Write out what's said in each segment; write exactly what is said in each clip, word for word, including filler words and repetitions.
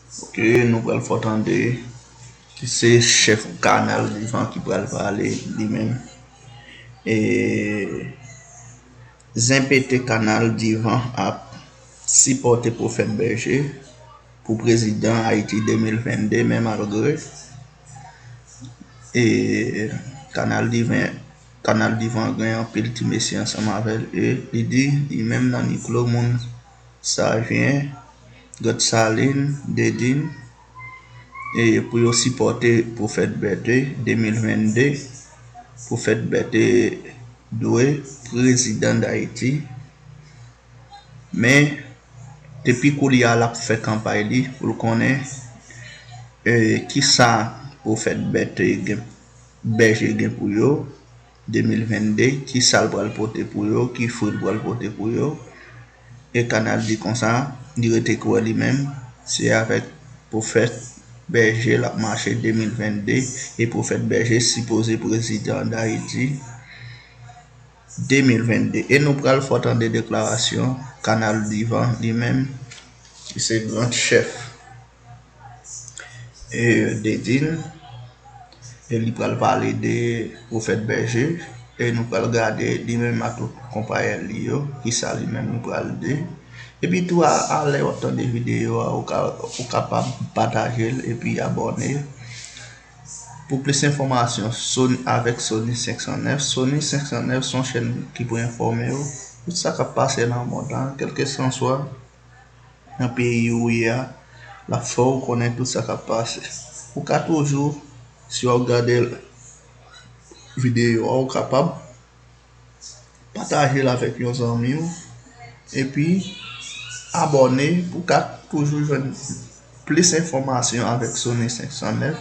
Ok, nou pral fè w tande ki se chèf Kanal Divan ki pral pale li menm. E zen pete Kanal Divan ap sipòte Pwofèt Bèje pou prezidan Ayiti de mil vennde, men malgre e Kanal Divan, Kanal Divan gen anpil ti mesye ansanm avè l, e li di li menm nan mikwo moun Savyen, Grann Salin, Dedin, e pou yo sipòte Pwofèt Bèje de mil vennde. Pwofèt Bèje dwe prezidan Dayiti. Men, depi koulye a, l ap fè kanpay li pou l konnen, e, kisa Pwofèt Bèje gen, Bèje gen pou yo de mil vennde, kisa l pral pote pou yo, ki fwi l pral pote pou yo. E Kanal di konsa, li rete kwè li menm, se avèk Pwofèt Bèje l ap mache de mil vennde, e Pwofèt Bèje sipoze prezidan Dayiti de mil vennde. E nou pral fè w tande deklarasyon Kanal Divan li menm, ki se gran chèf, e, Dedin, e li pral pale de Pwofèt Bèje, e nou pral gade li menm ak tout konpayèl li yo, kisa li menm li pral di. Epi tou, a, a lè w ap tande videyo a, ou ka, ou kapab pataje l epi abòne. Pou plis enfòmasyon, Sony, avèk Sony senk san nèf. Sony senk san nèf se yon chèn ki pou enfòme w tout sa k ap pase nan mond lan, kèlkeswa nan peyi ou ye a, l ap fè w konnen tout sa k ap pase. Ou ka toujou, si w ap gade videyo a, ou kapab pataje l avèk yon zanmi w, epi abòne pou w ka toujou jwenn plis enfòmasyon avèk Sony senk san nèf.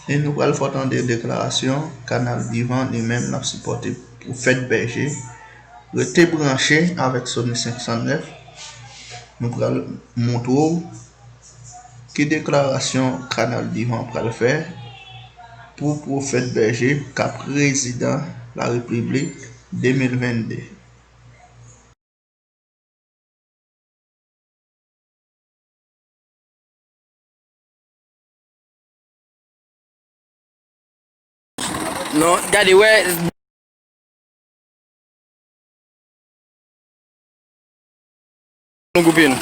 E nou pral fè w tande deklarasyon Kanal Divan li menm l ap sipòte Pwofèt Bèje. Rete branche avèk Sony senk san nèf. Nou pral montre w ki deklarasyon Kanal Divan pral fè pou Pwofèt Bèje ka prezidan Larepiblik de mil vennde. Non, gade, wè. Nou koupe nou.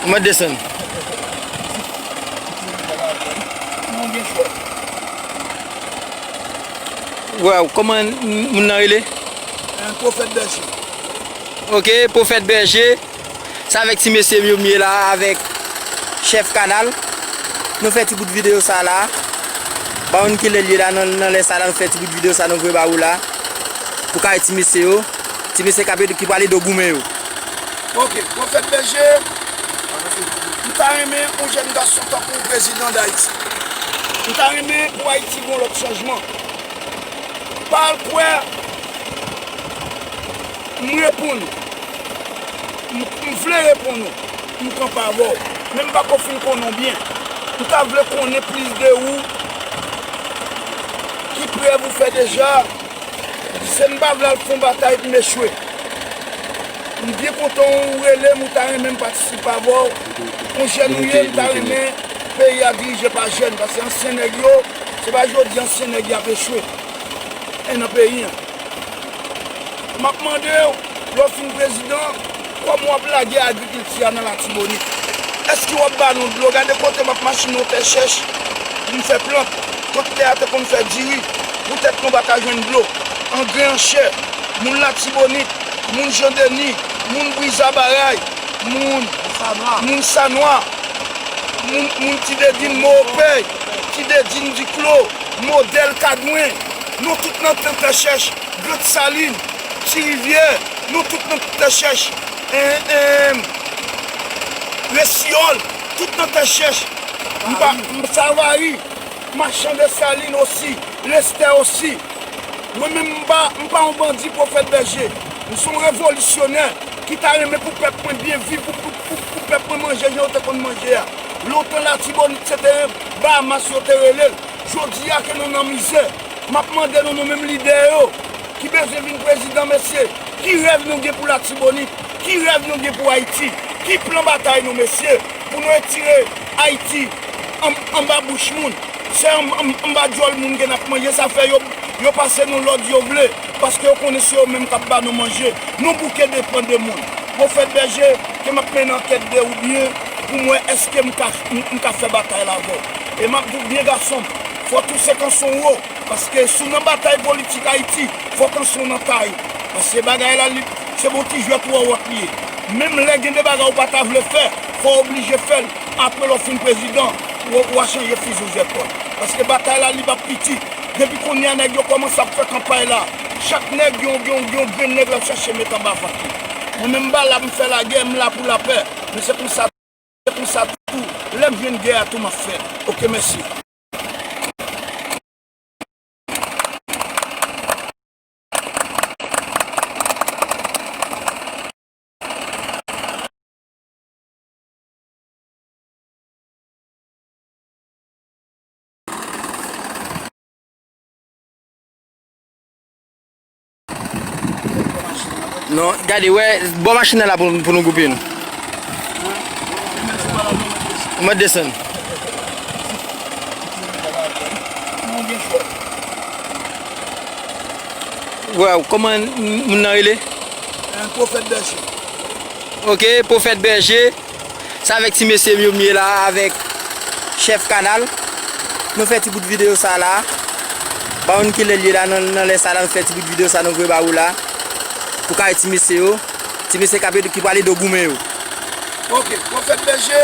Mwen desann. Waw, kòman moun nan rele? Pwofèt Bèje. Ok, Pwofèt Bèje. Se avèk ti mesye yo m ye la, avèk chèf Kanal. Nou fè ti bout videyo sa la. Pa konn kilè l ye la, nan, nan lè sa la, nou fè ti bout videyo sa, nou voye ba ou la. Pou kare ti mesye yo. Ti mesye k ap ede, ki prale do goumen yo. Ok, Pwofèt Bèje, m ta renmen yon jèn gason tankou w prezidan Dayiti. M ta renmen pou Ayiti gen yon lòt chanjman. Pa al kwè m reponn ou. M, m vle reponn ou. M kanpe avè w. Men m pako fin konnen w byen. M ta vle konnen plis de ou. Ki prèv ou fè deja? Se m pa vle al fè yon batay pou m echwe. M byen kontan ou rele m, ou ta renmen m patisipe avè w. Yon jèn ou ye, m ta renmen peyi a dirije pa jèn. Paske ansyen nèg yo, se pa jodi ansyen nèg y ap echwe. E nan peyi an. M ap mande w, lè w fin prezidan, kòman w ap lage agrikilti a nan Latibonit? Èske w ap ba nou dlo? Gade kote m ap mache nan tè chèch pou m fè plant. Kot tè a te konn fè diri, poutèt nou pa ka jwenn dlo. Angrè an chè, moun Latibonit, moun Jandeni, moun Brizabaray, moun, moun Sanwa, moun, moun Ti Dedin Mowopèy, Ti Dedin Diklo, Modèl Kadwen, nou tout nan tè chèch. Grann Salin, Ti Rivyè, nou tout nan tè chèch. En, en, Resiyòl, tout nan tè chèch. M pa, m, Savari, machan Desalin osi, Lestè osi. Mwen menm, m pa, m pa yon bandi, Pwofèt Bèje. M se yon revolisyonè ki ta renmen pou pèp mwen byen viv, pou, pou, pou, pou pèp mwen manje jan yo te konn manje a. Lontan Latibonit se te Bahamas yo te rele l. Jodi a ke nou nan mizè, m ap mande nou, nou menm lidè yo, ki bezwen vin prezidan, mesye, ki rèv nou gen pou Latibonit? Ki rèv nou gen pou Ayiti? Ki plan batay nou, mesye, pou nou retire Ayiti an, anba bouch moun? Se an, an, anba djòl moun ke n ap manje, sa fè yo, yo pase nou lòd yo vle, paske yo konnen se yo menm k ap ba nou manje. Nou bouke depann de moun. Pwofèt Bèje, ke m ap mennen ankèt de ou byen, pou m wè èske m ka, m, m ka fè batay la avè w. E m ap di w byen, gason m, fò w touse kanson w wo. Paske si w nan batay politik Ayiti, fò kanson w nan taye. Paske bagay la, li, se bon ti jwèt wòwòt li ye. Menm lè gen de bagay ou pa ta vle fè, fò w oblije fè l. Apre lè w fin prezidan, w, w a chanje fizi w zèt kò. Paske batay la, li p ap piti. Depi kounye a, nèg yo kòmanse ap fè kanpay la. Chak nèg, yon, yon, yon grenn nèg l ap chache met anba vant li. Mwen menm, m pa la pou m fè lagè, m la pou lapè. Men se konsa, se konsa tou, lè m jwenn gè a tou, m ap fè. Oke, mèsi. Non, gade, wè, bò machin nan la pou, pou nou goupe nou. Mwen desann. Wè, kòman moun nan rele? Pwofèt Bèje. Oke, Pwofèt Bèje. Se avèk ti mesye m yo m ye la, avèk chèf kanal. Nou fè ti bout videyo sa la. Pa konn kilè l ye la, nan, nan lè sa la, nou fè ti bout videyo sa, nou voye ba ou la. Pou kare ti mesye yo. Ti mesye k ap ede, ki pral ede w goumen yo. Oke, Pwofèt Bèje,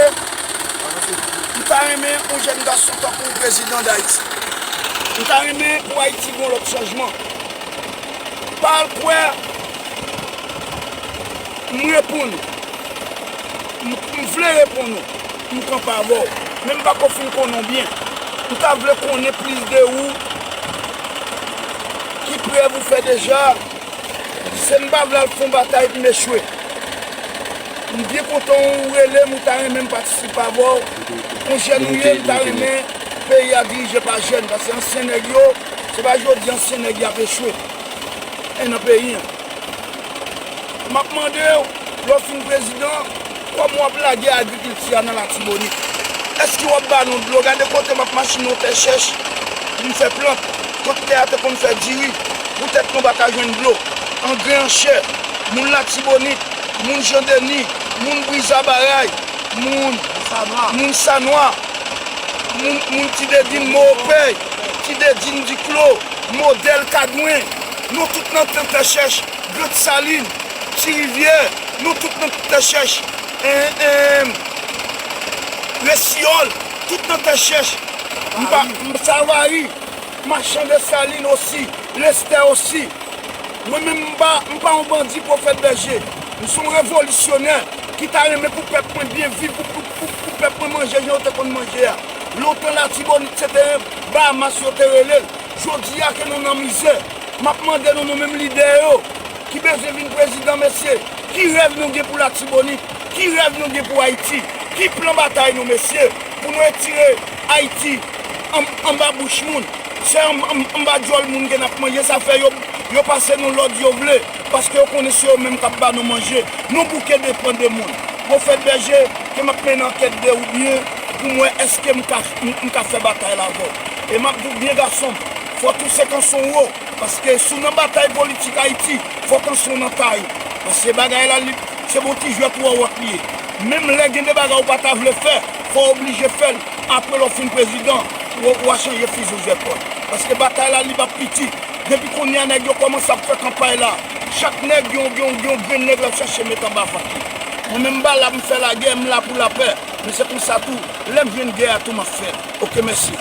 m ta renmen yon jèn gason tankou w prezidan Dayiti. M ta renmen pou Ayiti gen yon lòt chanjman. Pa al kwè m reponn ou. M, m vle reponn ou. M kanpe avè w. Men m pako fin konnen w byen. M ta vle konnen plis de ou. Ki prèv ou fè deja? Se m pa vle al fè yon batay pou m echwe. M byen kontan ou rele m, ou ta renmen m patisipe avè w. Yon jèn ou ye, m ta renmen peyi a dirije pa jèn, paske ansyen nèg yo, se pa jodi ansyen nèg y ap echwe. E nan peyi an. M ap mande w, lè w fin prezidan, kòman w ap lage agrikilti a nan Latibonit? Èske w ap ba nou dlo? Gade kote m ap mache nan tè chèch pou m fè plant, kote tè a te konn fè diri, poutèt nou pa ka jwenn dlo. Angren an chè, moun Latibonit, moun Jan Deni, moun Brizabaray, moun, moun Sanwa, moun, moun Ti Dedin, Mowopèy, Ti Dedin, Diklo, Modèl, Kadwen, nou tout nan tè chèch. Grann Salin, Ti Rivyè, nou tout nan tè chèch. En, en, Lesiyòl, tout nan tè chèch. M pa, m Savari, Machan Desalin osi, Lestè osi. Mwen menm, m pa, m pa yon bandi, Pwofèt Bèje. M se yon revolisyonè ki ta renmen pou pèp mwen byen viv, pou, pou, pou, pou pèp mwen manje jan yo te konn manje a. Lontan Latibonit se te Bahamas yo te rele l. Jodi a ke nou nan mizè, m ap mande nou, nou menm lidè yo, ki bezwen vin prezidan, mesye, ki rèv nou gen pou Latibonit? Ki rèv nou gen pou Ayiti? Ki plan batay nou, mesye, pou nou retire Ayiti an, anba bouch moun? Se an, an, anba djòl moun ke n ap manje, sa fè yo, yo pase nou lòd yo vle, paske yo konnen se yo menm k ap ba nou manje. Nou bouke depann de moun. Pwofèt Bèje, ke m ap mennen ankèt de ou byen, pou m wè èske m ka, m, m ka fè batay la avè w. E m ap di w byen, gason m, fò w touse kanson w wo. Paske si w nan batay politik Ayiti, fò kanson w nan taye. Paske bagay la, li, se bon ti jwèt wòwòt li ye. Menm lè gen de bagay ou pa ta vle fè, fò w oblije fè l. Apre lè w fin prezidan, w, w a chanje fizi w zèt kò. Paske batay la, li p ap piti. Depi kounye a, nèg yo kòmanse ap fè kanpay la. Chak nèg, yon, yon, yon grenn nèg l ap chache met anba vant li. Mwen menm, m pa la pou m fè lagè, m la pou lapè. Men se konsa tou, lè m jwenn gè a tou, m ap fè l. Oke, mèsi.